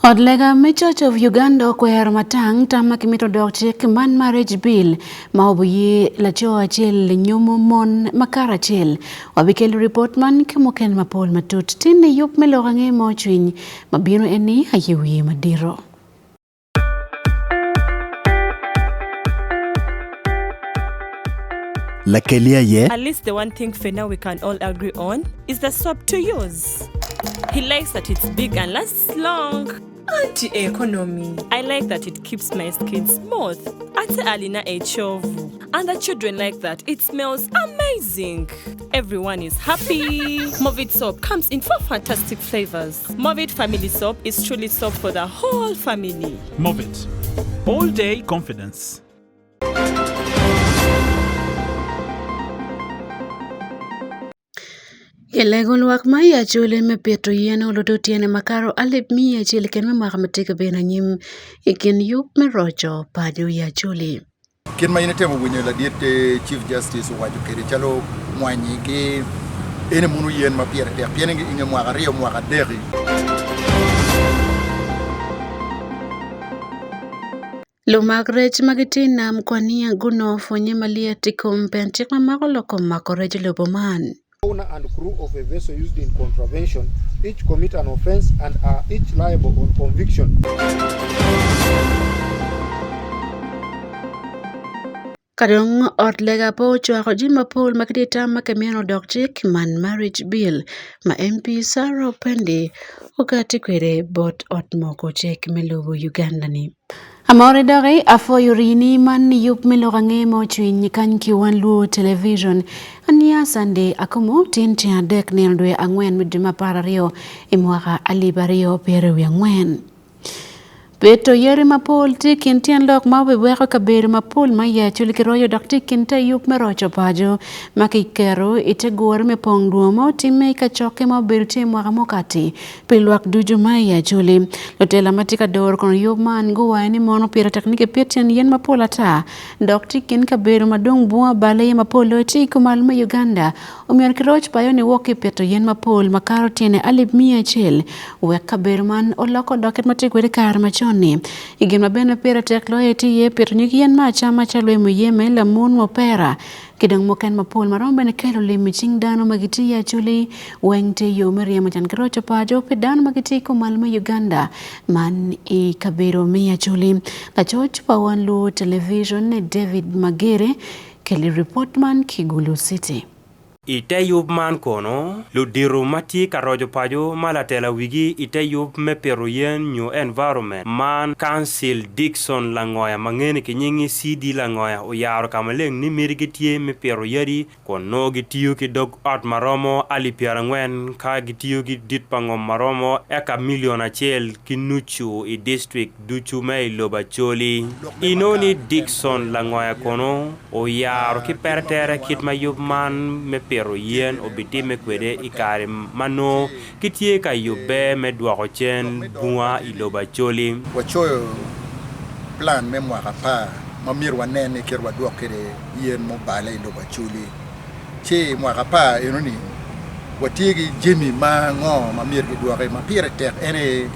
Ot lega me Church of Uganda okwero matang tam ma kimito dok cik man marriage bill ma obuyi laco acel nyomo mon makato acel. Wabikelo ripot man ki mukene mapol matut tin i yub me lok ange mo cwiny ma bino eni aye wiye madito. Lakeli aye. At least the one thing Fena we can all agree on is the soap to use. He likes that it's big and lasts long. Anti economy. I like that it keeps my skin smooth. Ate alina ekyovu. And the children like that it smells amazing. Everyone is happy. Movit soap comes in four fantastic flavors. Movit family soap is truly soap for the whole family. Movit. All day confidence. Kilego lwak ma i Acholi me pito yen oluto tyene makato alip miya acel keken me mwaka ma tye ka bino anyim i kin yub me roco paco i Acholi. Kit ma in itemo winyo ladit Chief Justice owaco kwede calo mwanyi ki ene munu yen ma pire tek pien inge mwaka aryo mwaka adeki. Lumak rec ma gitye i nam Kwania gunongo pwonye malyet i kom pen cik ma mako lok kom mako rec i lobo man. Owner and crew of a vessel used in contravention each commit an offence and are each liable on conviction. Ka dong ot lega pe ocwako jami mapol ma gitye tam ma kimito odok cik man marriage bill ma MP Sarah Opendi okati kwede bot ot moko cik me lobo Uganda-ni. Amore doki apwoyo rini man ni yub me lok ange ma ocwiny kany ki wan luo television. Ania Sunday akomo tin tyen adek nino dwe angwen me dwe me 12 i mwaka alip aryo pyeri wiye angwen. Pito yadi mapol tye i kin tyen lok ma obiweko kabedo mapol ma iye acoli ki roco dok tye i kin te yub me roco paco ma kiketo i te gure me pong dwong ma otimme i kacokke ma obedo tye i mwaka mukati pi lwak ducu ma i Acholi. Lutela ma tye ka doro kono yub man guwaco ni mono pire tek ni kipit tyen yen mapol ata dok tye i kin kabedo ma dong bunga bale iye mapol loyo tye i kumalo me Uganda. Omyero kiroc payo ni wok ki pito yen mapol makato tyene alip miya acel wek kabedo man olok odok kit ma tye kwede kare macon-ni. I gin ma bene pire tek loyo tye iye pito nyig yen me acama calo muyeme, lamon, mupera ki dong mukene mapol ma romo bene kelo lim i cing dano ma gitye i Acholi weng tye yo me ryemo can ki roco paco pi dano ma gitye i kumalo me Uganda man i kabedo me Acholi. Lacoc pa Wan Luo Television David Magere keli ripot man ki Gulu City. I te yub man kono, ludito ma tye ka roco paco ma latela wigi i te yub me pito yen nyo environment man, Council Dickson Langoya ma ngene ki nyingi CD Langoya oyaro ka maleng ni mitigi tye me pito yadi kun nongo gitiyo ki dog ot ma romo alip pyerangwen ka gitiyo ki dit pa ngom ma romo eka milion acel ki nucu i distrik ducu me i lobo Acholi. Inongo ni Dickson Langoya kono oyaro ki pete tere kit ma yub man me pito yen obitimme kwede i kare ma nongo gitye ka yubbe me dwoko cen bunga i lobo Acholi. Wacoyo plan me mwaka apar ma myero wanen ni kit wadwok kwede yen mubale i lobo Acholi. Ci i mwaka apar eno-ni watye ki jami ma ngo ma myero gidwoki ma pire tek en aye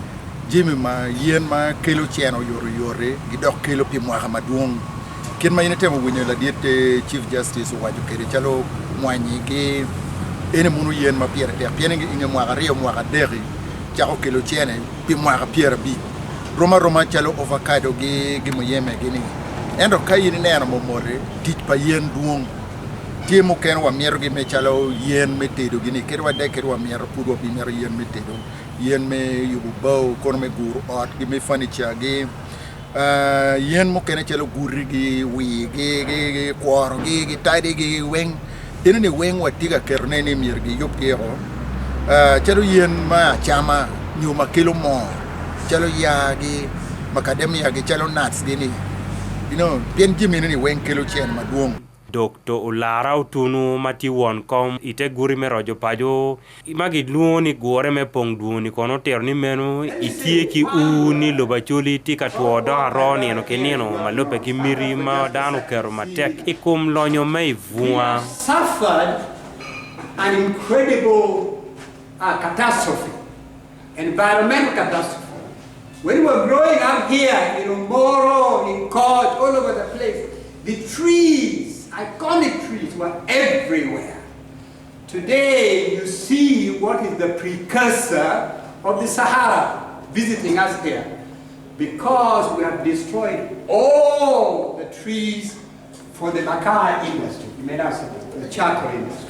jami ma yen ma kelo cen oyotoyot-ti gidok kelo pi mwaka madwong. Kit ma in itemo winyo ladit Chief Justice owaco kwede calo mwanyi ki ene munu yen ma pire tek pien inge mwaka aryo mwaka adek-ki cako kelo cene pi mwaka pyerabic rom aroma calo ovacado gi ki muyeme gi ni ento ka in ineno momoti tic pa yen dwong tye mukene wamito gi me calo yen me tedo gi ni kadi wa dek kadi wamito pud wabimito yen me tedo yen me yubo bao kono me guro ot ki me furniture gi Yen mukene calo gutigi, wirgi, kworogi, gitadigi weng enoni weng watye ka ketone ni myero giyubgi woko calo yen me acama nyo ma kelo moo calo yaagi makadamia-gi calo nuts gi-ni pien jami enoni weng kelo cen madwong. Dokto Olara Otunu ma tye won kom i te guti me roco paco ma gilwongo ni gure me pong dwoni kono otito ni meno itye ki ur ni lobo Acholi tye ka two dok aroo nino ki nino ma lubbe ki miti ma dano oketo matek i kom lonyo me i bunga. suffered an incredible catastrophe, environmental catastrophe. When we were growing up here in Omoro, in Koch, all over the place, the trees, iconic trees, were everywhere. Today, you see what is the precursor of the Sahara visiting us here because we have destroyed all the trees for the Makar industry, the charcoal industry.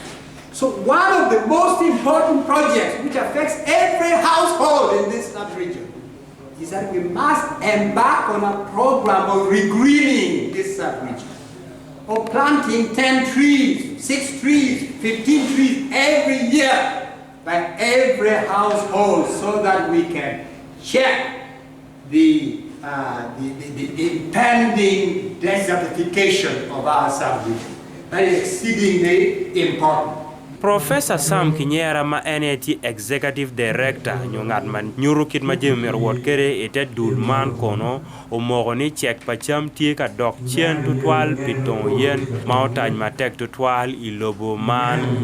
So one of the most important projects which affects every household in this sub-region is that we must embark on a program of regreening this sub-region, of planting 10 trees, 6 trees, 15 trees every year by every household so that we can check the impending desertification of our sub-region. That is exceedingly important. Professor Sam Kinyera ma en aye tye Executive Director nyo ngat ma nyuto kit ma jami myero owot kwede i te dul man kono omoko ni cek pa cam tye ka dok cen tutwal pi tongo yen ma otany matek tutwal i lobo man.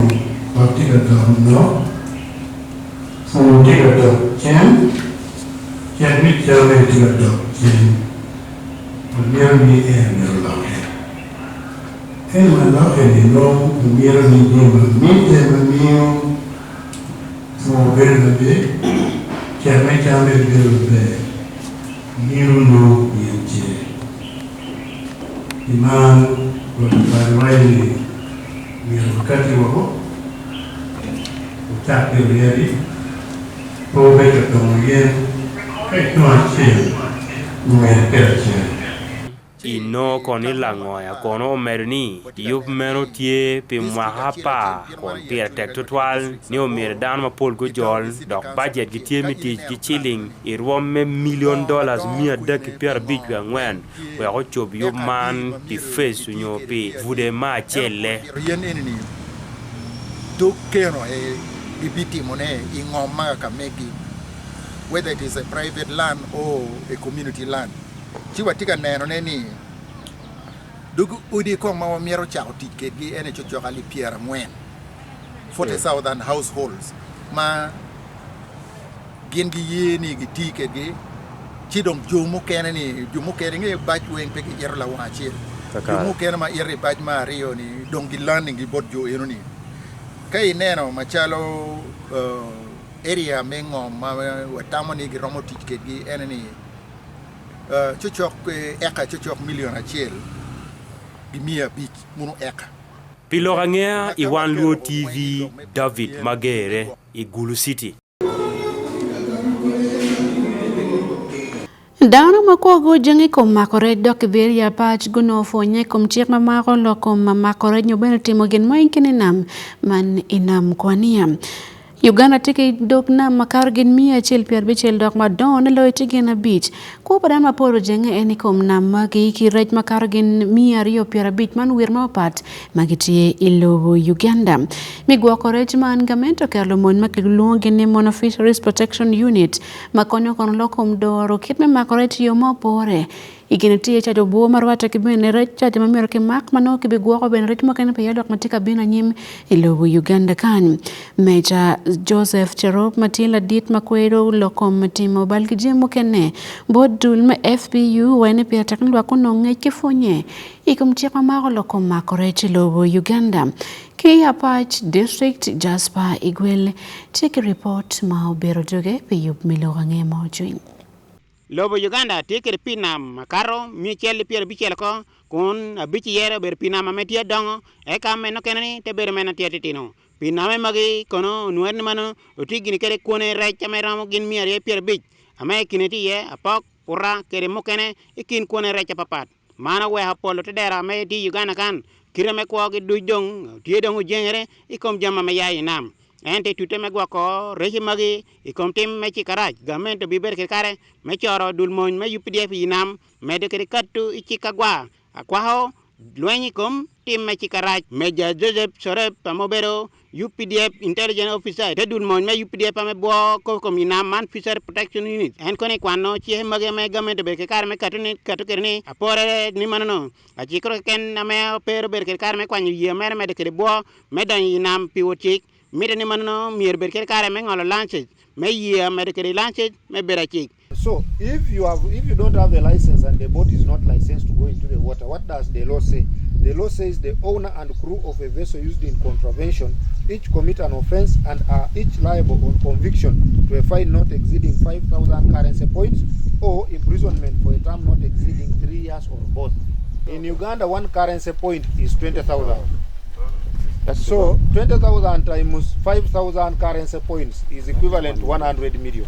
Kot tye ka dok lok, pur tye ka dok cen, cek me cam bene tye ka dok cen. Wamito ni en myero olokke. En ma lokke-ni nongo omito ni jo ma mitte ma miyo pur bedo maber, cek me cam bene bedo maber, myero nongo yen tye. Pi man, Rwot Lubanga waco ni, Myero wukatti woko, wucak pito yadi, pe wubed ka tongo yen ka itongo acel nyo myero ipit acel. Inongo kono ni Langoya kono omedo ni yub meno tye pi mwaka apar kun pire tek tutwal ni omyero dano mapol gujol dok bajet gitye me tic ki ciling i rwom me milion dollars 354 wek ocob yub man pi phase onyo pi bude ma acelle. Yen eni-ni dog keno aye gibitimone i ngom ma ka megi, whether it is a private land or a community land. Ci watye ka nenone ni dog odi kong ma wamito cako tic kedgi ene cocok alip 40, 40,000 households, ma gin giye ni giti kedgi, ci dong jo mukene ni, jo mukene inge bac weng pe giito lawang acel, jo mukene ma ito i bac me aryo ni dong gilanningi bot jo eno ni. Ka ineno macalo area me ngom ma watamo ni giromo tic kedgi ene ni cocok eka cocok milion acel ki 500 muno eka. Pi lok angeya i Wan Luo TV, David Magere i Gulu City. Dano ma kwogi ojenge i kom mako rec dok kibiro i apac gunongo pwonye i kom cik ma mako lok kom mako rec nyo bene timo gin mo i nam man i nam Kwania. Uganda tye ki dog nam makato gin 160 dok madongo ne loyo tye gin 5. Kwo pa dano mapol ojenge en i kom nam magi ki rec makato gin 250 man wir mapapat ma gitye i lobo Uganda. Mi gwoko rec man gamente oketo lumony ma kilwongo gin ni Mono Fisheries Protection Unit ma konyo kono lok kom doro kit me mako rec i yo ma opore. I kine tye caco bwo ma rwatte ki bene rec caco ma myero kimak ma nongo kibigwoko bene rec mukene peya dok ma tye ka bino anyim i lobo Uganda kany. Meja Joseph Cherop ma tye ladit ma kwedo lok kom timo bal ki jami mukene bot dul me FPU wene pire tek ni lwak onong ngec ki pwonye i kom cik ma mako lok kom mako rec i lobo Uganda. Ki Apac District Jasper Igwel tye ki ripot ma obedo doge pi yub me lok ange ma ocwiny. Lobo Uganda tye kwede pii nam makato 160 oko, kun abic iye obedo pii nam ma tye adongo eka meno kene ni te bedo meno tye atitino. Pii name magi kono onwere ni meno oti gini kwede kwone rec ame romo gin 250 ame i kine tye iye apok, puta kede mukene i kin kwone rec apapat. Man oweko pol lutedero ame tye i Uganda kan kite me kwogi duc dong tye dong ojengere i kom jami ame ya i nam. Ento i tute me gwoko rece magi i kom tim me cik arac, gamente obibedo ki kare me coro dul mony me UPDF i nam medo kede katu i cik agwar akwako lweny i kom tim me cik arac. Major Joseph Soreb ma obedo UPDF Intelligence Officer i te dul mony me UPDF ame bwo kor kom i nam man Fishery Protection Unit en kono i kwano cike magi ame gamente obedo ki kare me kato ni kato kede ni apore ni manono acikoro keken ame pe obedo kede kare me kwanyo yia mere medo kede bwo me donyo i nam pi wot cik. Mitte ni mano myero bed kede kare me ngolo lancec me yeya medo kede lancec me bedo acik. So if you have if you don't have a license and the boat is not licensed to go into the water, what does the law say? The law says the owner and crew of a vessel used in contravention each commit an offense and are each liable on conviction to a fine not exceeding 5,000 currency points or imprisonment for a term not exceeding 3 years or both. In Uganda, one currency point is 20,000. So 20,000 times 5,000 currency points is equivalent to 100 million.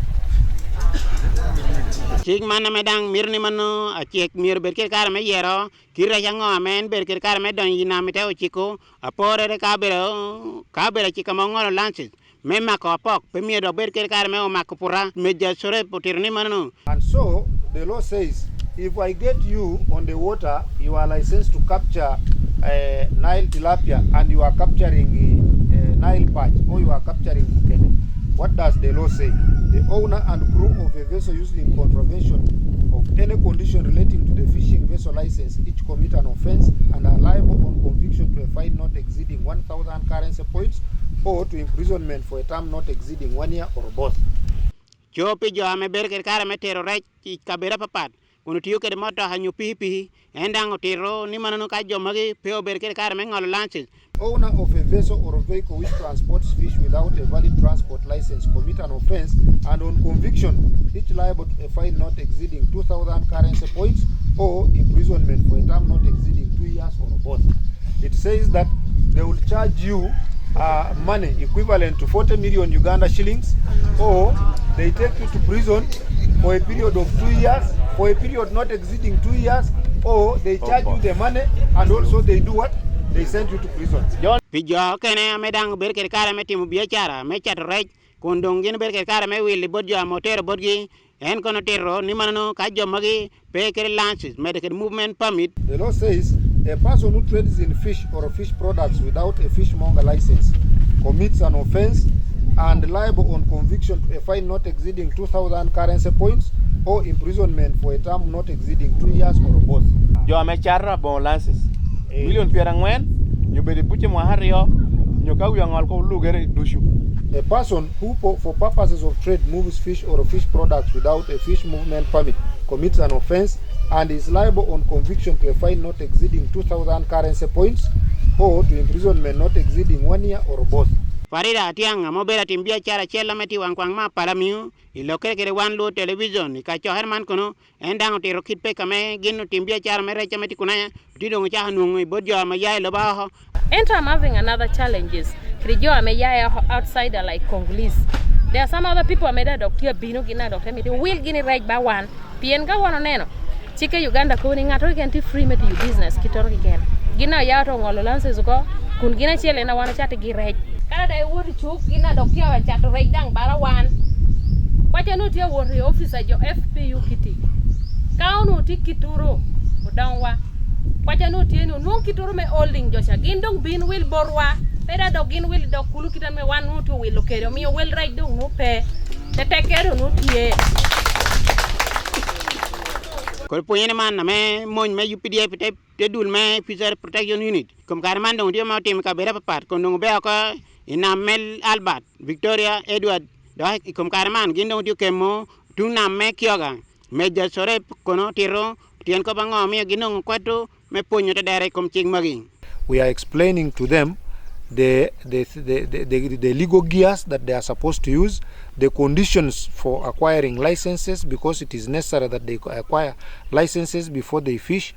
Cik man ame dang mito ni mano acek myero obed kede kare me yero kit rec ango ame en bedo kede kare me donyo i nam ite ociko aporere ka obedo ka obedo acika ma ongolo lances me mako apok pe myero dok bed kede kare me omako puta. Major Sorep otito ni mano. And so the law says if I get you on the water you are licensed to capture Nile tilapia and you are capturing Nile perch or you are capturing mukene. What does the law say? The owner and crew of a vessel used in contravention of any condition relating to the fishing vessel license each commit an offense and are liable on conviction to a fine not exceeding 1,000 currency points or to imprisonment for a term not exceeding one year or both. Co pi jo ame bedo kede kare me tero rec i kabedo apapat kun otiyo kede motoka nyo pikipiki, en dang otito ni manonu ka jo magi pe obedo kede kare me ngolo lances. Owner of a vessel or vehicle which transports fish without a valid transport license commit an offense and on conviction each liable to a fine not exceeding 2,000 currency points or imprisonment for a term not exceeding 2 years or both. It says that they will charge you money equivalent to 40 million Uganda shillings or they take you to prison for a period of 2 years, for a period not exceeding 2 years, or they charge you the money and also they do what? They send you to prison. Pi jo okene ame dang obedo kede kare me timo biacara me cato rec kun dong gin bedo kede kare me wilo bot jo ame otero botgi, en kono otito ni mano ka jo magi pe kede license medo kede movement permit. The law says a person who trades in fish or fish products without a fishmonger license commits an offense and liable on conviction to a fine not exceeding 2,000 currency points or imprisonment for a term not exceeding 2 years or both. Jo me cato labongo lances milion 40 nyo bedo i buce mwaka aryo nyo ka wi ongol ko olugere ducu. A person who for purposes of trade moves fish or fish products without a fish movement permit commits an offense and is liable on conviction to a fine not exceeding 2,000 currency points or to imprisonment not exceeding 1 year or both. Farida Atiang ma obedo atim biacara acel ma tye i wang kwang ma Palamiu i lokkere kede Wan Luo Television i kacokkere man kono en dang otito kit pekka me gin otim biacara me recca me tye kunanya tye dong ocako nongo i bot jo ma ya i lobo oko. Ento I'm having another challenges kede jo ame ya outsider like Congolese there are some other people ame da dok tye abino gin na dok te miti wil gini rec ba wan pien ka wan oneno cikke Uganda kobo ni ngato keken tye free me tiyo business ki toto keken gin na oya to ongolo license oko kun gin acel en wan ocati gi rec. Kata da iwot i cuk gin na dok tye cato rec dang bara wan waco ni tye wot i officer jo FPU kiti ka onongo tye kituru odong wa waco ni tye ni onwong kituru me holding jo ca gin dong bin wil botwa pe da dok gin wil dok kulu kita me wan nongo tye owilo kede omiyo wel rec dong nongo pe tetekke dong nongo tye. Kodi pwonyene man ame mony me UPDF ite te dul me Fishery Protection Unit i kom kare man dong tye ma otimo i kabedo apapat kun dong obeyo oko i nam me Albert, Victoria, Edward dok i kom kare man gin dong tye kemo tung nam me Kyoga. Major Sorep kono otito tyen kop ango miyo ginongo kweto me pwonyo te dero i kom cik magi. We are explaining to them the, the, the, the, the legal gears that they are supposed to use, the conditions for acquiring licenses, because it is necessary that they acquire licenses before they fish,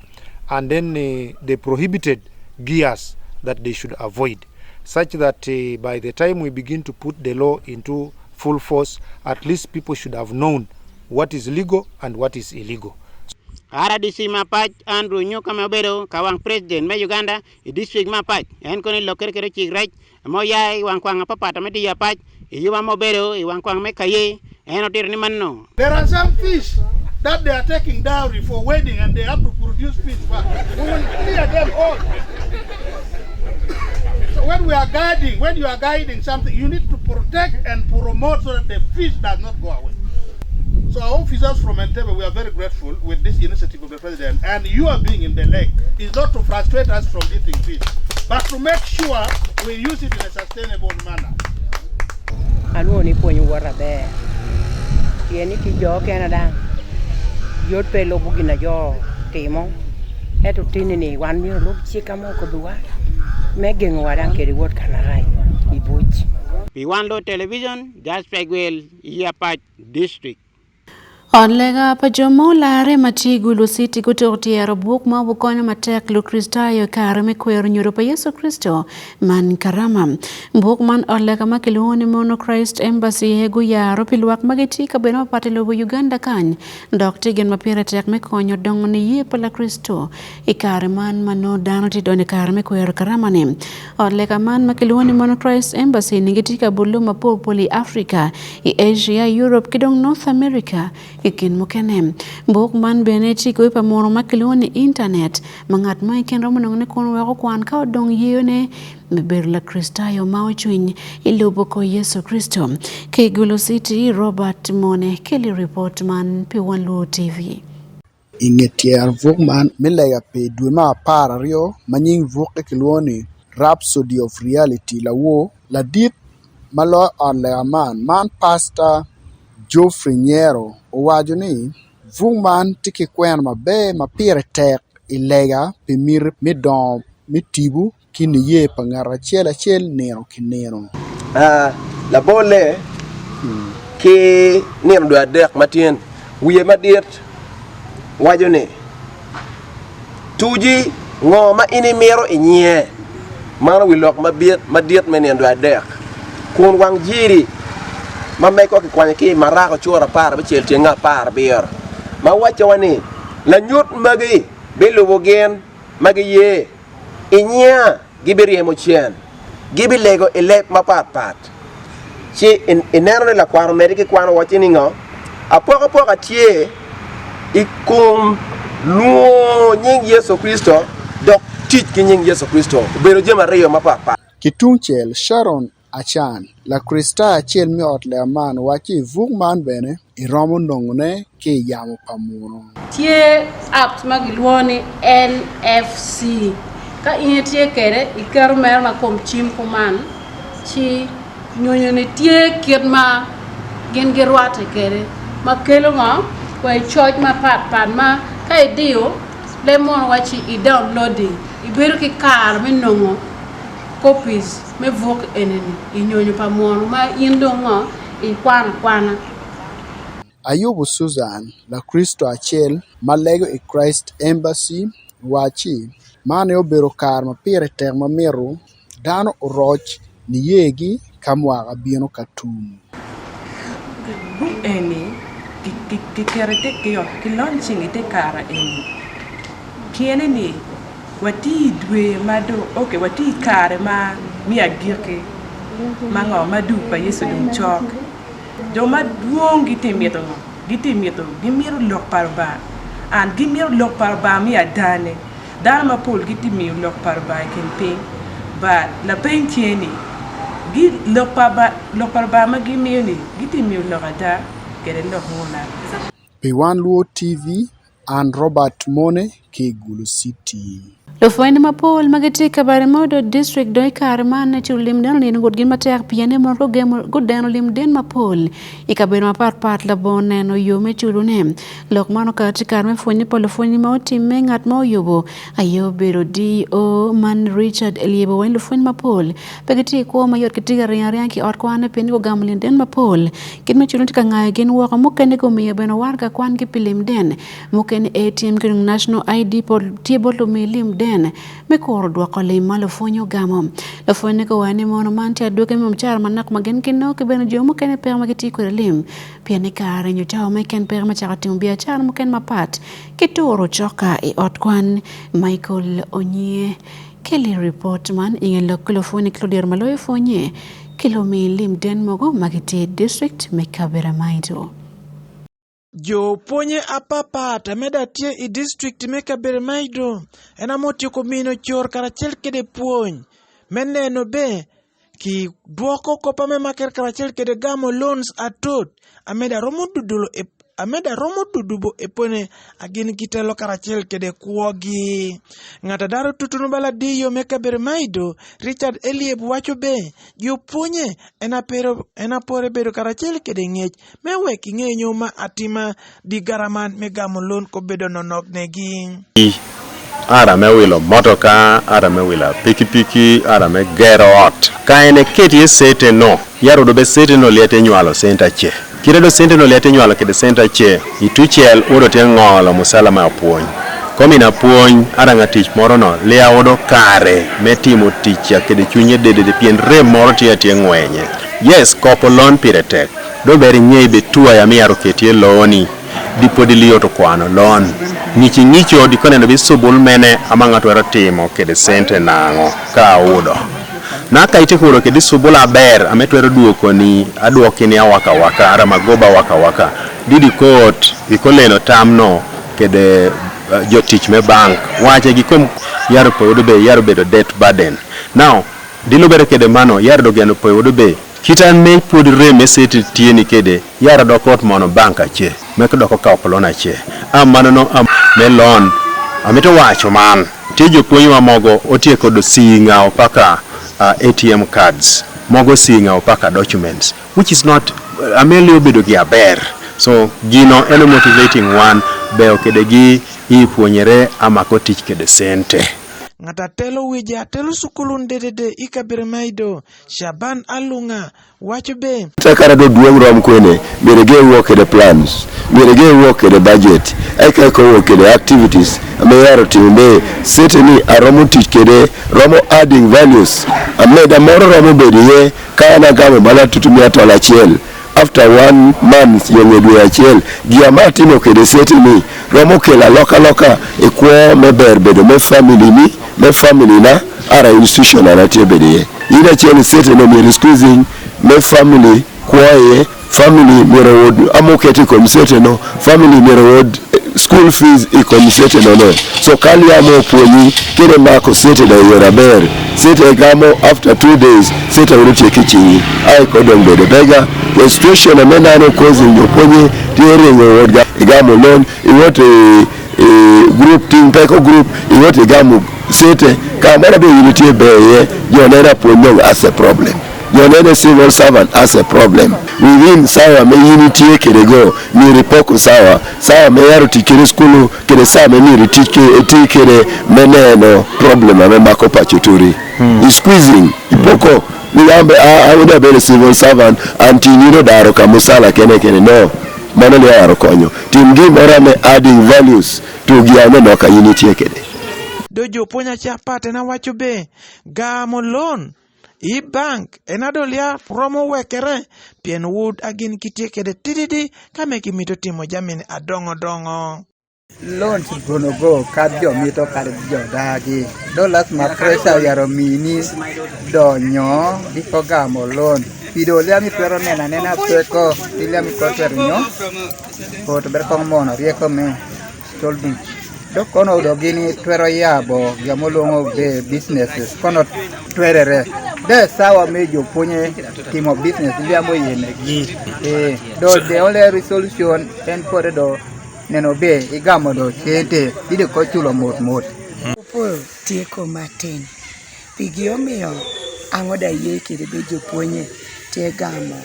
and then the prohibited gears that they should avoid, such that by the time we begin to put the law into full force, at least people should have known what is legal and what is illegal. RDC ma Apac Andrew Nyuka ma obedo ka wang President me Uganda i district ma Apac en kono ilokkere kede ocik rec ma oya i wang kwang apapat ma tye i Apac i yuba ma obedo i wang kwang me Kaye en otito ni manno. There are some fish that they are taking dowry for wedding and they have to produce fish back. We will clear them all. So when we are guiding, when you are guiding something, you need to protect and promote so that the fish does not go away. So our officers from Entebbe, we are very grateful with this initiative of the president. And you are being in the lake is not to frustrate us from eating fish, but to make sure we use it in a sustainable manner. Alwongo ni pwony wot aber pien ni tye jo okene dang yot pe lubo gin na jo timo ento tini ni wan myero olub cikka ma okobiwa me gengowa dang kede wot ka marac i buc. Pi wan luot television, Jasper Gwel, i Apac District. Ot lega pa jo ma olare ma tye i Gulu City gutuko tyero buk ma obukonyo matek Lukricitayo i kare me kwero nyodo pa Yecu Kricito man Karama. Buk man ot lega ma kilwongo ni Mono Christ Embassy aye guyaro pi lwak ma gitye i kabedo mapat i lobo Uganda kany dok tye gin ma pire tek me konyo dongo niye pa Lakricito i kare man ma nongo dano tye donyo i kare me kwero Karama-ni. Ot lega man ma kilwongo ni Mono Christ Embassy ni gitye ka bulu mapol pol i Africa, i Asia, Europe ki dong North America i kin mukene. Buk man bene tye ki pa munu ma kilwongo ni internet ma ngat mo keken romo nongo ni kun weko kwan ka odong yeyone me bedo Lakricitayo ma ocwiny i lubo kor Yecu Kricito. Ki i Gulu City, Robert Mone keli ripot man pi Wan Luo TV. I nge tyero buk man me lega pi dwe me apararyo ma nying bukke kilwongo ni Rhapsody of Reality lawor, ladit ma loyo ot lega man, man Pastor Geoffrey Nyero owaco ni buk man tye ki kwena maber ma pire tek i lega pi miti me dongo me tipo ki niye pa ngat acel acel nino ki nino. Labolle, ki nino dwe adek ma tyen, wiye madit waco ni, Tuji ngo ma in imito i nyinge. Mano wi lok madit me nino dwe adek, kun wang jiri ma mego kikwanyo ki i Marako cura 16 tyenge 17 ma waccowa ni, Lanyut magi bilubo gin ma giye. I nyinga gibiryemo cen, gibilego i leb mapatpat. Ci ineno ni lakwaro omedde ki kwano wacce ni ngo? Apokapoka tye i kom lwongo nying Yecu Kricito dok tic ki nying Yecu Kricito obedo jami aryo mapatpat. Ki tungcel, Sharon Acan, Lakricitayo acel me ot lega man owacci buk man bene iromo nongone ki i yamo pa muno. Tye apps ma gilwongo ni NFC. Ka in itye kwede, iketo mere ma kom cim kuman, ci nyonyo-ni tye kit ma gin girwatte kwede ma kelo ngo? Kwai coc mapatpat ma ka idiyo leb mono wacci i downloading ibedo ki kare me nongo copies me buk eni-ni i nyonyo pa munu ma in dong ngo ikwano akwana. Ayubu Susan, Lakricito acel ma lego i Christ Embassy, owacci, Man aye obedo kare ma pire tek ma mito dano oroc niyegi ka mwaka bino ka tum. Buk eni kiketo ki launching i te kare eni piene ni Watye i dwe ma dong, ok, watye i kare ma me agikki ma ngo, ma dul pa Yecu dong cok. Jo madwong gitye mito ngo? Gitye mito, gimito lok pa Lubanga. And gimito lok pa Lubanga me adane. Dano mapol gitye miyo lok pa Lubanga i kin piny, but lapeny tye ni, gi, lok pa, lok pa Lubanga ma gimiyo ni, gitye miyo lok ada kede lok nguna? Pi Wan Luo TV, An Robert Mone ki i Gulu City. Lupwony mapol ma gitye i kabare ma odot district dong i kare man culo lim den onino ngutgi matek pien ni mono gudeno lim den mapol i kabedo mapat pat labongo neno yo me culone. Lok man okato i kare me pwonye pa lupwonye ma otimme ngat ma oyubo aye obedo DO man Richard Eliebo weng lupwony mapol pe gitye i kwo mayot gitye ka ringo aringa ki ot kwan pien ni gugamo lim den mapol. Kit me culo tye ka ngayo gin woko mukene gumiyo bene waraga kwan ki pi lim den mukene ATM ki dong National ID pod tye bot lumi lim den me kuro dwoko lim ma lupwony ogamo. Lupwony guwaco ni mono man tye adwogi me mucara manok ma gin ginongo ki bene jo mukene peko ma gitye kwede lim pien ni kare nyo cawa mo keken peko me cako timo biacara mukene mapat ki turo coka i ot kwan. Michael Onyie Keli ripot man i nge lok ki lupwonye ki ludiro ma loyo pwonye ki lumi lim den mogo ma gitye i district me Kaberamaido. Jo pwonye apapat ame da tye i district me Kaberamaido en ame otyeko mino cor karacel kede pwony me neno be ki dwoko kop ame makere karacel kede gamo loans atot ame da romo dudolo i. Ameda romo dudubo epone agin gitelo karacel kede kwogi. Ngat adaro tutunu bala diyo me kabedo maido, Richard Elieb waco be, Jopwonye en apero en apore bedo karacel kede ngec me wek inge nyo ma atima di garaman me gamo lon kobedo nonok negi. Ara me wilo motoka, ara me wilo pikipiki, ara me gero ot. Ka en eket iye cente no, yaro do be cente no lyete nywalo cente ace. Kite do cente no lyete nywalo kede cente ace, i tucel odo tye ngolo musala me apwony. Kom in apwony, ara nga tic moro no lia odo kare me timo tic-ca kede cwinye dedede pien rem moro tye atye ngwenye. Yes, kopo lon pire tek. Do ber ingey be tua ya myero oket iye loni. Di pwod iliyo to kwano lon. Ngic ingico di koneno bi subul mene ama nga twero timo kede cente nango ka awudo. Na ka itye ka wudo kede subul aber ame twero dwoko ni adwoki ni awaka awaka ara magoba awaka awaka didi kot iko leno tam no kede jotic me bank wace gi kom yaro pe wudo be yaro bedo debt burden. Now di lubere kede mano yaro do geno pe wudo be Kita me pwod rem me citi tye ni kede yara dok ot mono bank ace me dok okawo ko lon ace a mano no a me lon amito waco man tye jopwony wa mogo otyeko do singao paka ATM cards mogo singao paka documents which is not ameli obedo gi aber so gino eno motivating wan beo kede gi i pwonyere amako tic kede cente. Ngat atelo wije atelo sukulu ndedede i kabedo ma ido Shaban Alunga waco be. Te kare do dwong rom kwene, myero ige wok kede plans, myero ige wok kede budget, eka eka owok kede activities ame yaro timo be sete ni aromo tic kede romo adding values ameda moro romo bedo iye ka an agamo mana tutumia tol achiel after one month yo nge dwe achiel gia ma atimo kede sete ni romo kelo alokaloka i kwo me ber bedo me family ni me family na ara institution an atye bedo iye. In achiel sete no myero squeezing me family kwo iye, family myero owod amoket i kom sete no, family myero owod school fees i kom sete no no. So ka liamo opwonyi kede mako sete no i yore aber, sete gamo after 2 days sete wudo tye ki cingi aye ko dong bedo bega. The situation ame nano causing jopwonye tye ringo wod ga igamo loan iwot i i group ting peko group iwot igamo sete ka moro be in itie ber iye jo neno apuonj dong as a problem jo neno civil servant as a problem within sawa me in itie kede go myero ipoko sawa sawa me yaro tic kede skulu kede sawa me myero iti iti kede me neno problem ame mako pacho turi i squeezing ipoko ni yambe a awuoda abedo civil servant anti nyiro daro kamusala kene kene no mano ne yaro konyo tim gimoro ame adding values to gi aneno ka in itie kede. Do jopuonj achapat en awacho be gamo loan i bank en adolia romo wekere pien wud agin kitie kede tididi ka me gimito timo jamini adongo dongo. Loans gonna go kad jo mito kad jo dagi. Do lasma pressure yaro mini donyo biko gamo loan. Pido liami twero nena nena peko liami ko twero nyo. Ko to ber kong mono rieko me solbi. Do kono do gini twero yabo gamoluongo be businesses kono twerere. De sawa me jopuonje timo business liamo yene gi. Eh, do the only resolution en kore do neno be igamo do sente dide ko chulo mot mot. Opol tieko matin. Pigi omiyo ang'o da yie kede be jopuonje tie gamo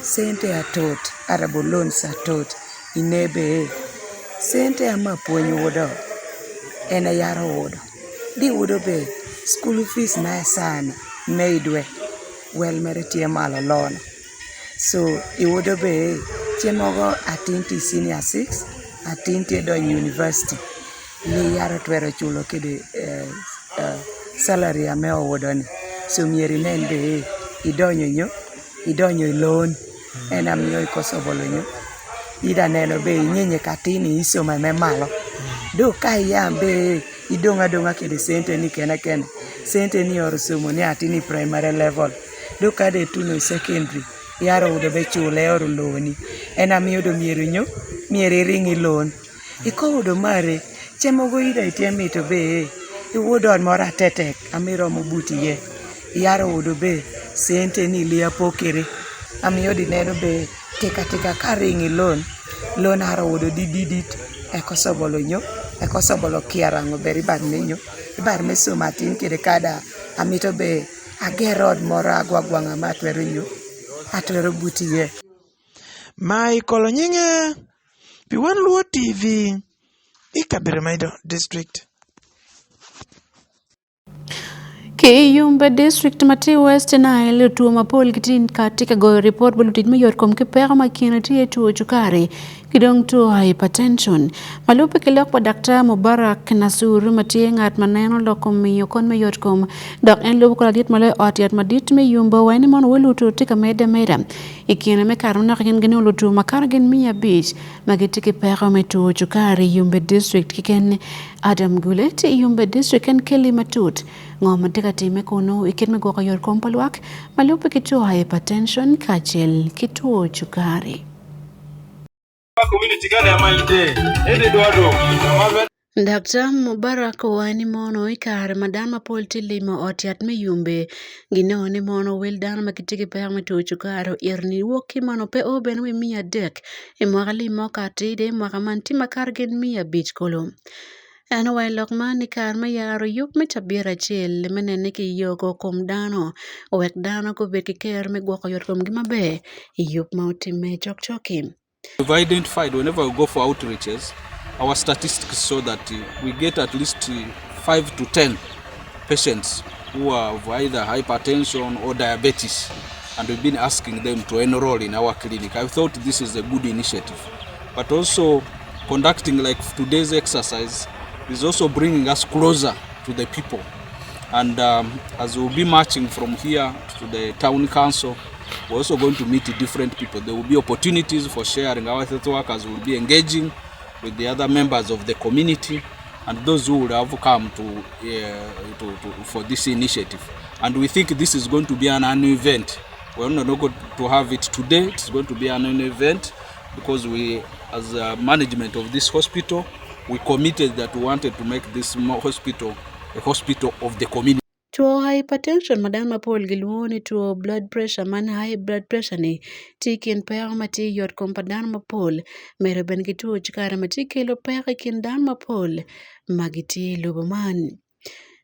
sente atot arabo loans atot inebe sente ama puonj wudo en yaro wudo di wudo be school fees na sani me idwe wel mere tie malo lono so iwudo be chieng' atin ti senior 6 atin ti donyo university ni yaro twero chulo kede salary ame owudo ni so mieri nen be idonyo nyo idonyo i loan en amiyo ikoso bolo nyo ida neno be inyenye katini isomo me malo do ka iya be idong' adong'a kede sente ni kene kene sente ni oro somo ni atini primary level do kade tuno secondary yaro wudo be chule oro loni en amiyo do miero nyo miero iring i loan ikowo mare chiemo ida itie mito be iwuod ot moro atetek amiromo buti iye yaro wudo be sente ni lia pokere. Amiyo di neno be tika tika ka aringo i lon, lon aro owodo dididit eka osobolo nyo eka osobolo kyarango bene i bad me nyo i bad me somo atin kede kada amito be ager ot moro agwagwanga ma atwero nyo atwero buto iye. Michael Onyinge pi Wan Luo TV i kabedo ma Ido District. Ki i Yumbe District ma tye West Nile, two mapol gitye ka tye ka goyo ripot bot lutic me yotkom ki peko ma kine tye two cukari ki dong two hypertension. Ma lubbe ki lok pa Daktar Mubarak Nasur ma tye ngat ma neno lok kom miyo kony me yotkom dok en lubo kor ladit ma loyo ot yat madit me Yumbe owaco ni mono wel luto tye ka medde ameda i kine me kare manok gin ginongo luto makato gin 500 ma gitye ki peko me two cukari i Yumbe District keken. Adam Gule tye i Yumbe District en keli matut ngo ma tye ka timme kunu i kit me gwoko yotkom pa lwak ma lubbe ki two hypertension kacel ki two cukari. Daktar Mubarak owaco ni mono i kare ma dano mapol tye limo ot yat me Yumbe ginongo ni mono wel dano ma gitye ki peko me two cukari oito ni wok ki mono pe o bene wi 300 i mwaka lim ma okato ide mwaka man tye makato gin 500 kulu. En owaco lok man i kare me yaro yub me cabit acel me nene ki yoko kom dano wek dano gubed ki ker me gwoko yotkomgi maber i yub ma otimme cokcok-ki. We've identified whenever we go for outreaches, our statistics show that we get at least 5 to 10 patients who have either hypertension or diabetes, and we've been asking them to enroll in our clinic. I thought this is a good initiative, but also conducting like today's exercise is also bringing us closer to the people. And as we'll be marching from here to the town council, we're also going to meet different people. There will be opportunities for sharing. Our health workers will be engaging with the other members of the community and those who will have come to for this initiative. And we think this is going to be an annual event. We're not going to have it today. It's going to be an annual event because we, as a management of this hospital, we committed that we wanted to make this hospital a hospital of the community. Two hypertension ma dano mapol gilwongo ni two blood pressure man high blood pressure ni tye i kin peko ma tye i yot kom pa dano mapol medo bene ki two cukari ma tye kelo peko i kin dano mapol ma gitye i lobo man.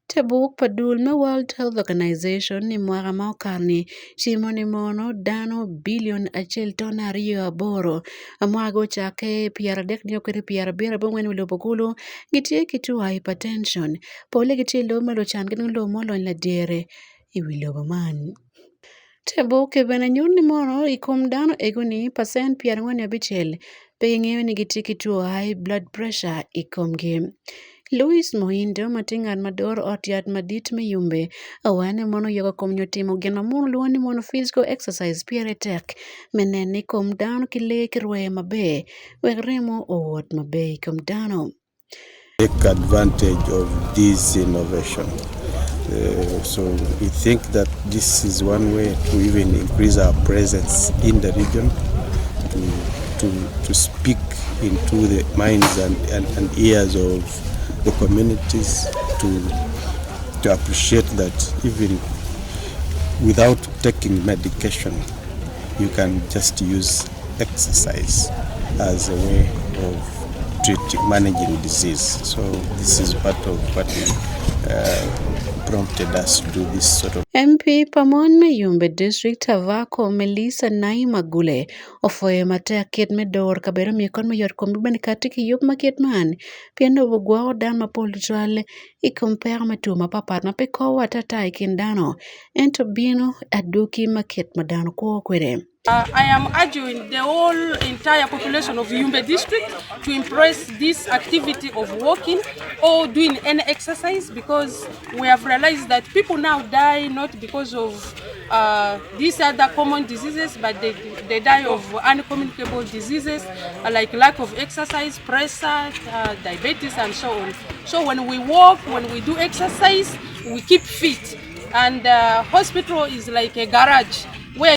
Te buk pa dul me World Health Organization i mwaka ma okato-ni cimo ni mono dano bilion 1.28 mwaka ocakke 30 nio kwede 74 i lobo kulu gitye ki two hypertension Polle gitye i lobo ma lucan ki dong lobo ma olony ladyere i wi lobo man. Te bukke bene nyuto ni mono i kom dano ego-ni pacent 45 pe gingeyo ni gitye ki two high blood pressure i komgi. Louis Mohindo ma tye ngat ma doro ot yat madit me Yumbe owaco ni mono yoko kom nyo timo gin ma muno lwongo ni mono physical exercise pire tek me neno ni kom dano ki lee kirweyo maber wek remo owot maber i kom dano. Take advantage of this innovation. So we think that this is one way to even increase our presence in the region, to speak into the minds and ears of the communities, to appreciate that even without taking medication, you can just use exercise as a way of treating, managing disease. So this is part of what prompted us to do this sort of. MP pa mon me Yumbe District Avako Melissa Naima Gule opwoyo matek kit me doro kabedo miyo kony me yot kom bene kati ki yub ma kit man pien lobo gwoko dano mapol tutwal i kom peko me two mapapat ma pe kowo atata i kin dano ento bino adwogi ma kit ma dano kwo kwede. I am urging the whole entire population of Yumbe district to embrace this activity of walking or doing any exercise, because we have realized that people now die not because of these other common diseases, but they die of uncommunicable diseases like lack of exercise, pressure, diabetes, and so on. So when we walk, when we do exercise, we keep fit. And the hospital is like a garage where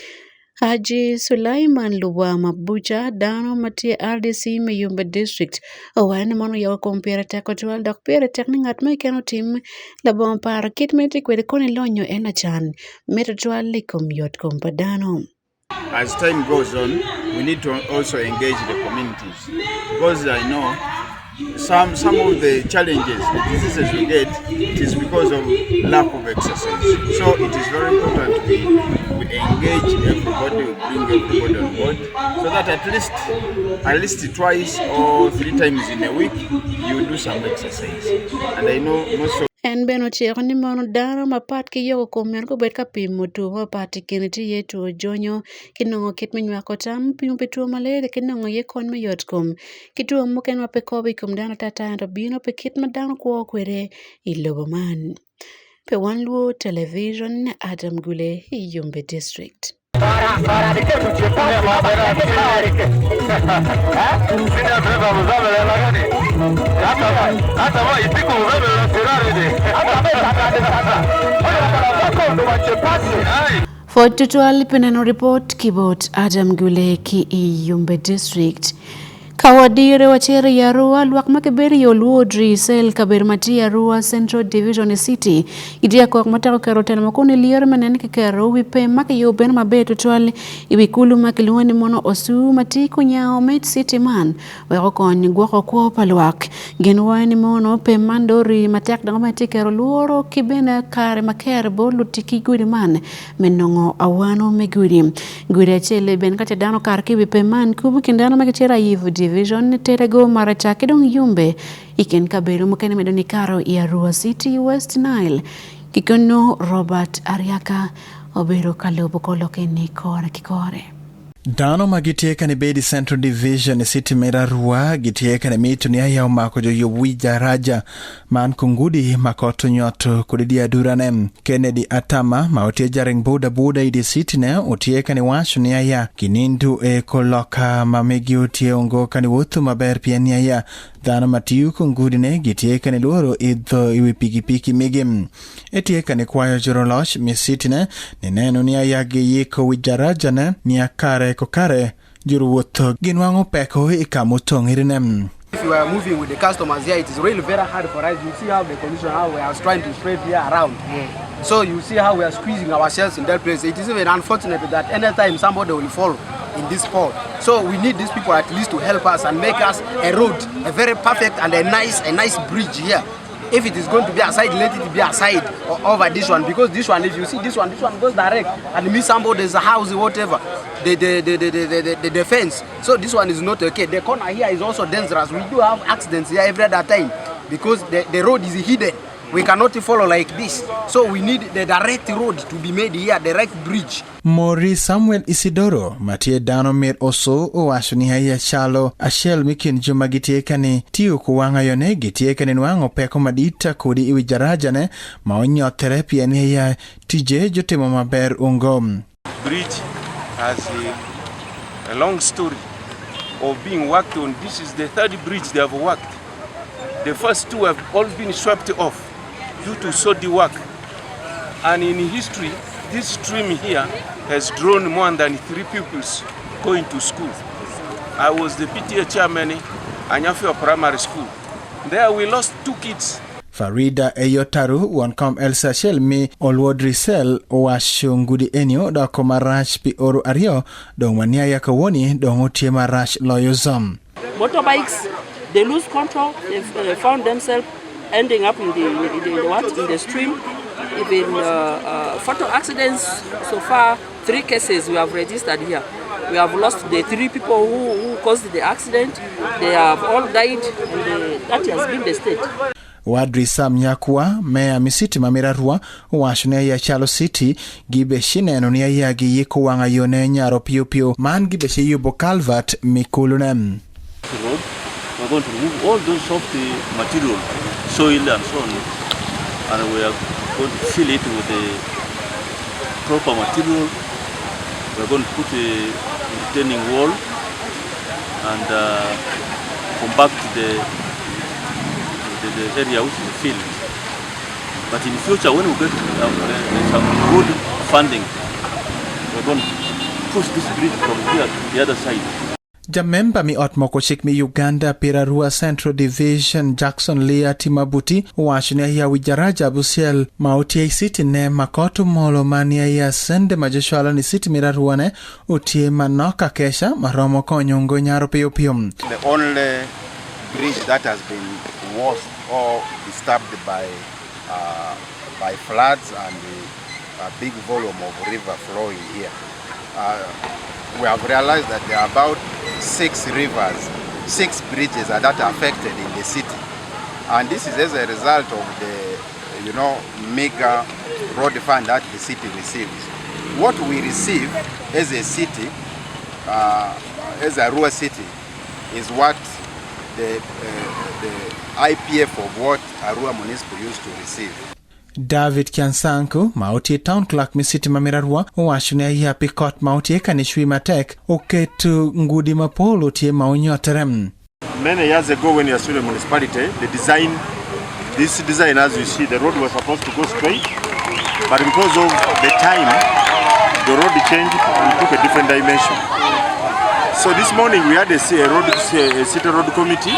Haji Sulaiman Lubwama Bucha dano ma tye RDC me Yumbe District owaco ni mono yoko kom pire tek tutwal dok pire tek ni ngat mo keken otim labongo paro kit ma itye kwede koni lonyo en acan mito tutwal i kom yot kom pa dano. As time goes on, we need to also engage the communities because I know some some of the challenges, the diseases we get, it is because of lack of exercise. So it is very important we, we engage everybody, we bring everybody on board, so that at least at least twice or three times in a week you do some exercise. And I know most of En bene ociko ni mono dano mapat ki yoko kom myero gubed ka pimo two mapat i kine tye iye two jonyo ki nongo kit me nywako tam, pimo pi two malaria ki nongo iye kony me yot kom ki two mukene ma pe kobo i kom dano atata ento bino pi kit ma dano kwo kwede i lobo man. Pi Wan Luo Television, Adam Gule i Yumbe District. Pwod tutwal pi neno ripot ki bot Adam Gule ki i Yumbe District. Ka wadire wacito i Arua, lwak ma gibedo i Olwodri cell kabedo ma tye i Arua Central Division i City gitye ka kok matek oketo telo ma kun ilyero me neno kiketo wi pem ma kiyubo bene maber tutwal i wi kulu ma kilwongo ni mono Osu ma tye kunyango me city man wek okony gwoko kwo pa lwak. Gin waco ni mono pem man dong ori matek dok bene tye keto lworo ki bene kare ma ker bot lutic ki gudi man me nongo awano me gudi. Gudi acel bene ka ce dano okato ki i wi pem man kubo i kin dano ma gicito Ayivu Division, Terego, Maracha ki dong Yumbe i kin kabedo mukene medo ni kato i Arua City, West Nile. Ki kunu Robert Ariaka obedo ka lubo kor lokke ni kore ki kore. Dano ma gitye ka nibedo i Central Division i city me Arua gitye ka nimito ni aya omako jo yub wi daraja man kungudi ma kot onyoto kodi di adurane. Kennedy Atama ma otye jaring boda boda i di city ne otye ka niwaco ni aya ginindu e koloka ma megi otye ongo ka niwotho maber pien ni aya dano ma tiyo kungudi ne gitye ka nilworo idho i wi pikipiki megi. Etye ka nikwayo joro loc me city ne nineno ni aya giyiko wi daraja ne nia kare ko kare joro wotho ginwango peko i ka mutong'iri ne. If you are moving with the customers here, it is really very hard for us. You see how the condition, how we are trying to spread here around. So you see how we are squeezing ourselves in that place. It is even unfortunate that anytime somebody will fall in this spot. So we need these people at least to help us and make us a road, a very perfect and a nice, a nice bridge here. If it is going to be aside, let it be aside or over this one, because this one, if you see this one, this one goes direct and meet somebody's house, whatever, the, the, the, the, the, the, the, the fence. So this one is not okay. The corner here is also dangerous. We do have accidents here every other time because the, the road is hidden. We cannot follow like this. So we need the direct road to be made here, direct bridge. Mori Samuel Isidoro ma tye dano mit osu owaco ni aya calo acel me kin jo ma gitye ka ni tiyo ku wangayone gitye ka ni nwango peko madit kodi i wi jarajane ma onyotere pien ni aya tije jotimo maber ungo. Bridge has a, a long story of being worked on. This is the third bridge they have worked. The first two have all been swept off due to soddy work. And in history, this stream here has drawn more than three pupils going to school. I was the PTA chairman at Anyafio Primary School. There we lost two kids. Farida Eyotaru won kom Elsa acel mi Olwodri Cell owaco ngudi eni odoko marac pi oro aryo dong wania kawoni dong otye marac loyo zom. Motorbikes, they lose control, they found themselves ending up in the, in the, in the what, in the stream. Even fatal accidents, so far, 3 cases we have registered here. We have lost the 3 people who, who caused the accident. They have all died, and that has been the state. Wadri Sam Nyakwa, meya mi city ma Mirarua, owacho ni aya chalo city gibe shineno ni aya giyiko wang'a yo ne nyaro piyo piyo man gibe shiyubo culvert mikulune. Road, we're going to remove all those soft material, soil and so on, and we are going to fill it with the proper material. We're going to put a retaining wall and compact the, the, the area which is filled. But in future, when we get some good funding, we're going to push this bridge from here to the other side. Jamemba mi ot moko cik mi Uganda pir Arua Central Division Jackson Leah Timabuti owaco ni aya wi jaraja abucel ma otye i city ne ma kot omolo ma ni aya sende ma jocwalo ni city mir Arua ne otye manok akeca ma romo konyo ngo nyaro piyo piyo. The only bridge that has been worst or disturbed by, uh, by floods and the uh, big volume of river flowing here. Uh, we have realized that there are about six rivers, six bridges that are affected in the city. And this is as a result of the, you know, mega road fund that the city receives. What we receive as a city, uh, as Arua city, is what the, uh, the IPF of what Arua Municipal used to receive. David Kyansanku ma otie town clerk mi city ma Arua owacho ni aya pi kot ma otie ka ni chwi matek oketo ngudi mapol otie ma onyotere. Many years ago when you are still a municipality, the design, this design as you see, the road was supposed to go straight, but because of the time, the road changed and took a different dimension. So this morning we had a, a road, a city road committee.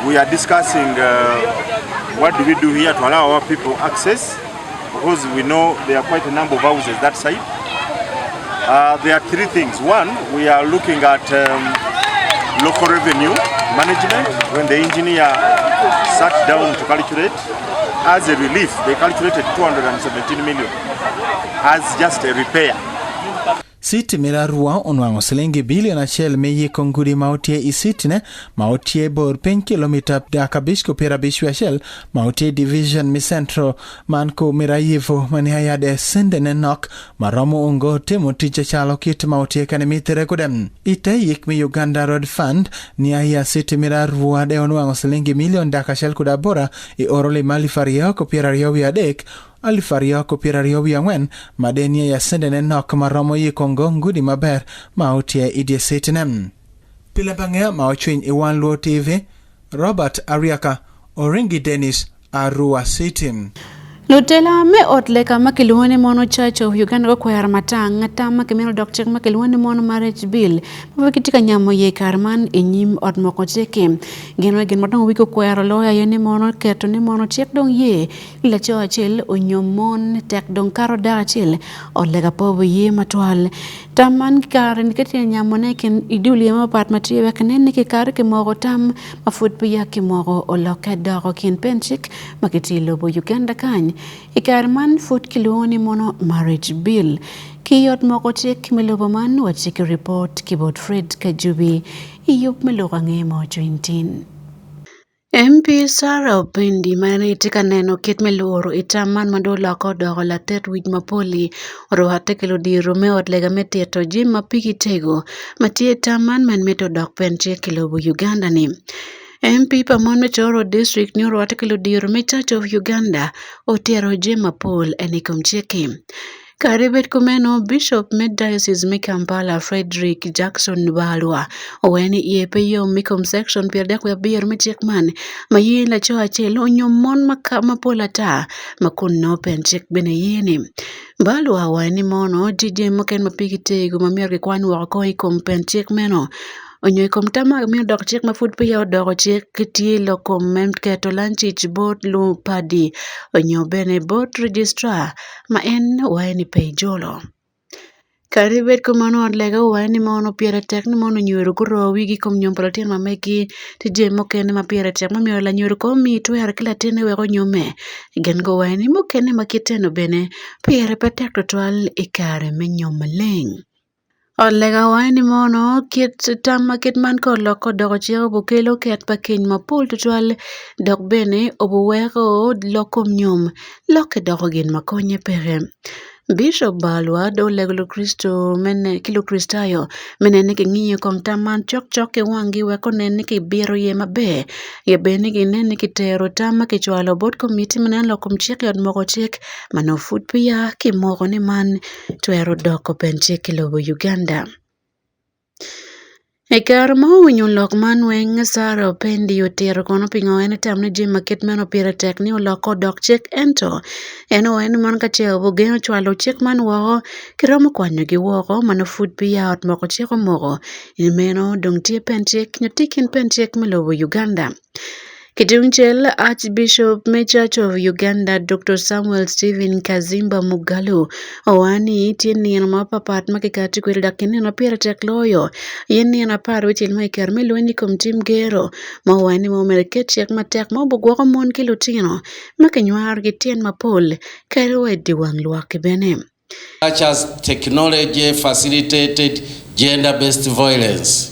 We are discussing uh, what do we do here to allow our people access, because we know there are quite a number of houses that side. Uh, there are three things. One, we are looking at um, local revenue management. When the engineer sat down to calculate, as a relief, they calculated 217 million as just a repair. City mir Arua onwang'o silingi bilion achiel mi yiko ngudi ma otie i city ne ma otie bor piny kilomita dak abich ko piero abich wi achiel ma otie division mi Central man ko mirayivo mani ayade sende ne nok maromo ongo timo tije chalo kit ma otie kane mithere kudem. Ite yik mi Uganda Road Fund ni aya city mir Arua de onwang'o silingi milion dak achiel kod abora i oro lima aluf ariyo ko piero ariyo wi adek aluf ariyo ko piero ariyo wi ang'wen ma denie ya sende ne nok maromo yiko ngo ngudi maber ma otie i die city ne. Pile bang'e ma ochwiny i Wan Luo TV, Robert Ariaka, Oringi Dennis, Arua City. Lutela me ot leka ma kilwongo ni mono Church of Uganda gukwero matang tam ma kimito dok cik ma kilwongo ni mono marriage bill ma pe gitye ka nyamo iye i kare man i nyim ot moko cik-ki. Gin weng gin ma dong wigi okwero loyo aye ni mono keto ni mono cik dong ye ni laco acel onyo mon tek dong kato dako acel ot lega pe obiye matwal. Tam man kare ni kitye ka nyamone i kin i dul ye mapat ma tye wek inen ni kikare kimoko tam ma pud peya kimoko olokke doko kin pen cik ma kitye i lobo Uganda kany. I kare man pud kilwongo ni mono marriage bill. Ki ot moko cik me lobo man watye ki ripot ki bot Fred Kajubi i yub me loko ange mo cwiny tin. MP Sarah Opendi ma en aye tye ka neno kit me lworo i tam man ma dong olokke odoko latet wic mapol-li orwatte ki ludito me ot lega me tito jami ma pigi tego ma tye i tam man ma en mito odok pen cik i lobo Uganda-ni. MP pa mon me Tororo District ni orwatte ki ludito me Church of Uganda otito jami mapol en i kom cik-ki. Kadi bed kumeno, Bishop me Diocese me Kampala Frederick Jackson Balwa owaco ni iye pe yom i kom section 37 me cik man ma ye laco acel onyo mon mapol ata ma kun nongo pen cik bene ye ni. Balwa owaco ni mono tye jami mukene ma pigi tego ma myero kikwan woko i kom pen cik meno onyo i kom tam ma miyo dok cik ma pud peya odoko cik tye lok kom me keto lancic bot lupadi onyo bene bot registrar ma en waco ni pe ijolo. Kadi bed kumeno ot lega owaco ni mono pire tek ni mono onyodo guro wigi i kom nyom pa lutino ma megi tye jami mukene ma pire tek mumiyo lanyodo kong omi twero ki latinne wek onyome. Gin guwaco ni mukene ma kite eno bene pire pe tek tutwal i kare me nyom maleng. Ot lega waco ni mono kit tam ma kit man ka olokke odoko cik obikelo ket pa keny mapol tutwal dok bene obiweko lok kom nyom lokke doko gin ma konye peke. Bishop Balwa dong olego Lukricito ki Lukricitayo me neno ni kingiyo kom tam man cokcok ki wanggi wek onen ni kibito iye maber ye bene ni ginen ni kitero tam ma kicwalo bot komiti ma neno lok kom cik i ot moko cik ma nongo pud peya kimoko ni man twero doko pen cik i lobo Uganda. I kare ma owinyo lok man weng, Sarah Opendi otito kono pingo en etamo ni jami ma kit meno pire tek ni olok odok cik ento en owaco ni man ka ce obugengo cwalo cik man woko kiromo kwanyogi woko ma nongo pud peya ot moko cik omoko i meno dong tye pen cik nyo tye i kin pen cik me lobo Uganda. Ki tungcel, Archbishop me Church of Uganda Dr. Samuel Stephen Kazimba Mugalu owaco ni tye nino mapapat ma kikati kwede dok ki nino pire tek loyo aye nino 16 ma kiketo me lweny i kom tim gero ma owaco ni omyero eket cik matek ma obigwoko mon ki lutino ma kinywarogi tyen mapol kadi wa i dye wang lwak bene. Such as technology facilitated gender based violence,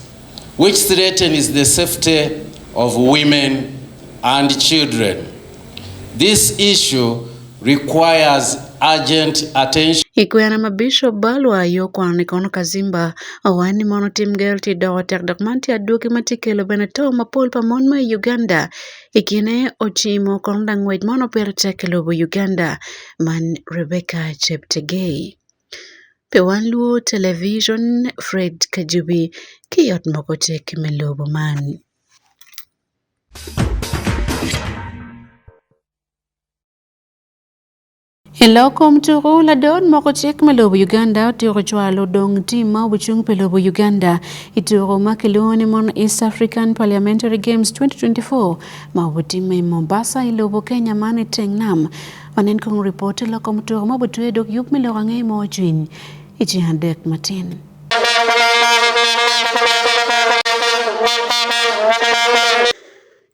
which threatens the safety of women and children. This issue requires urgent attention. I kwena ma Bishop Balwa aye okwano ni kono Kazimba owaco ni mono tim gero tye doko tek dok man tye adwogi ma tye kelo bene to mapol pa mon ma i Uganda. I kine ocimo kono langwec mono pire tek i lobo Uganda man Rebecca Cheptegei. Pi wan luo television Fred Kajubi ki ot moko cik me lobo man. I lok kom tuku, ladot moko cik me lobo Uganda otyeko cwalo dong tim ma obucung pi lobo Uganda i tuku ma kilwongo ni mono East African Parliamentary Games 2024 ma obutimme i Mombasa i lobo Kenya man i teng nam. Wanen kong ripot i lok kom tuku ma obutwe dok yub me lok ange mo cwiny i ceng adek matin.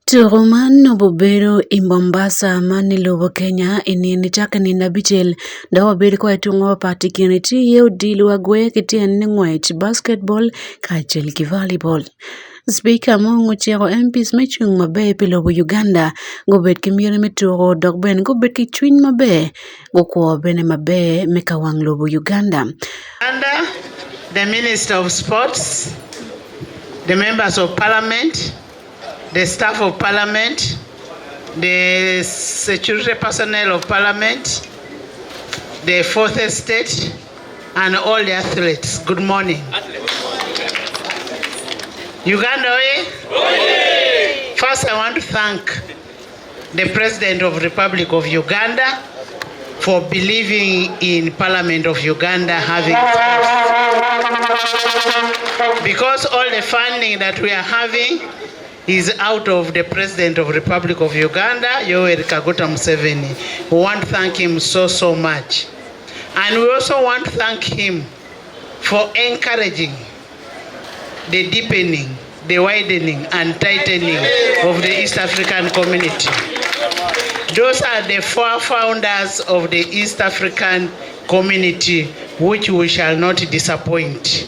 Tuku man obibedo i Mombasa man i lobo Kenya i nino cakke nino abicel dok wabedo kwa i tung mapapat i kine tye iye odilo agweya ki tyen ni ngwec, basketball kacel ki volleyball. Spika mo ociko MPs me cung maber pi lobo Uganda gubed ki miti me tuku dok bene gubed ki cwiny maber gukwo bene maber me ka wang lobo Uganda. Uganda, the Minister of Sports, the Members of Parliament, the staff of Parliament, the security personnel of Parliament, the fourth estate, and all the athletes. Good morning. Uganda, oye? First, I want to thank the President of Republic of Uganda for believing in Parliament of Uganda having sports. Because all the funding that we are having is out of the President of Republic of Uganda, Yoweri Kaguta Museveni. We want to thank him so, so much. And we also want to thank him for encouraging the deepening, the widening and tightening of the East African community. Those are the four founders of the East African community, which we shall not disappoint.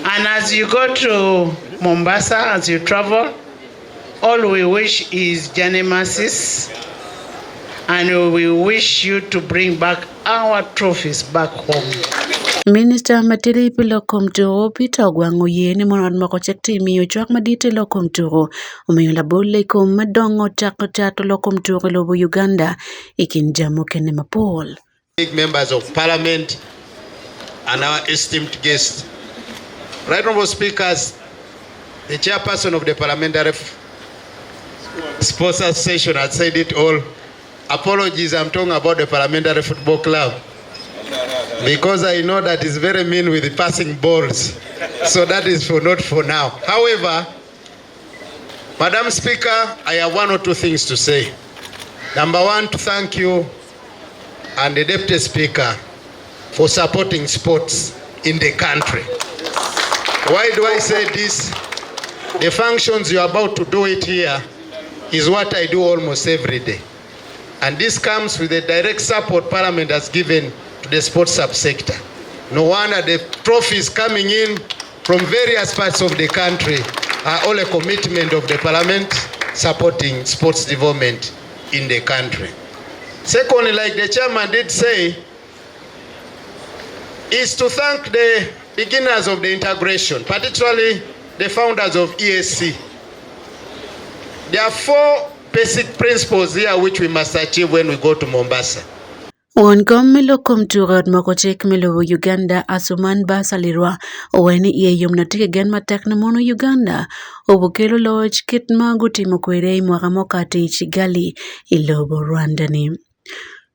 And as you go to Mombasa, as you travel, all we wish is journey mercies, and we wish you to bring back our trophies back home. Minista matidi pi lok kom tuko Peter Ogwang oye ni mono ot moko cik tye miyo cwak madit i lok kom tuko omiyo labol i kom me dongo cako cato lok kom tuko i lobo Uganda i kin jami mukene mapol. Members of Parliament and our esteemed guests. Right Honorable Speakers, the chairperson of the Parliamentary Sports Association has said it all. Apologies, I'm talking about the Parliamentary Football Club. Because I know that it's very mean with the passing balls. So that is for not for now. However, Madam Speaker, I have one or two things to say. Number one, to thank you and the Deputy Speaker for supporting sports in the country. Why do I say this? The functions you're about to do it here is what I do almost every day. And this comes with the direct support Parliament has given to the sports subsector. No wonder the trophies coming in from various parts of the country are all a commitment of the Parliament supporting sports development in the country. Secondly, like the chairman did say, is to thank the beginners of the integration, particularly the founders of EAC. There are four basic principles here which we must achieve when we go to Mombasa. Won kom me lok kom tuko ot moko cik me lobo Uganda Asuman Basalirwa owaco ni iye yom na tye ki gen matek ni mono Uganda obokelo loc kit ma gutimo kwede i mwaka mukato i Kigali i lobo Rwanda ni.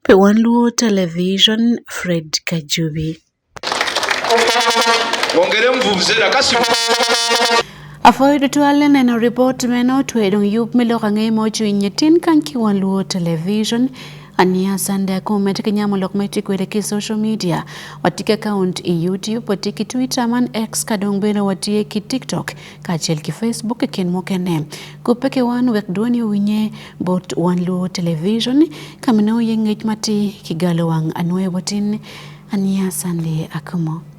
Pi wan luo television Fred Kajubi. Apwoyo tutwal neno ripot meno twe dong yub me lok ange mo cwiny tin kany ki wan luo television ania sande akume tye ki nyamo lok me tye kwede ki social media watye ki account i YouTube watye ki Twitter man X ka dong bene watye ki TikTok kacel ki Facebook i kin mukene kubbe ki wan wek dwoni owinye bot wan luo television ka ma nongo ye ngec matir ki galo wang anweyo botin ania sande akumo.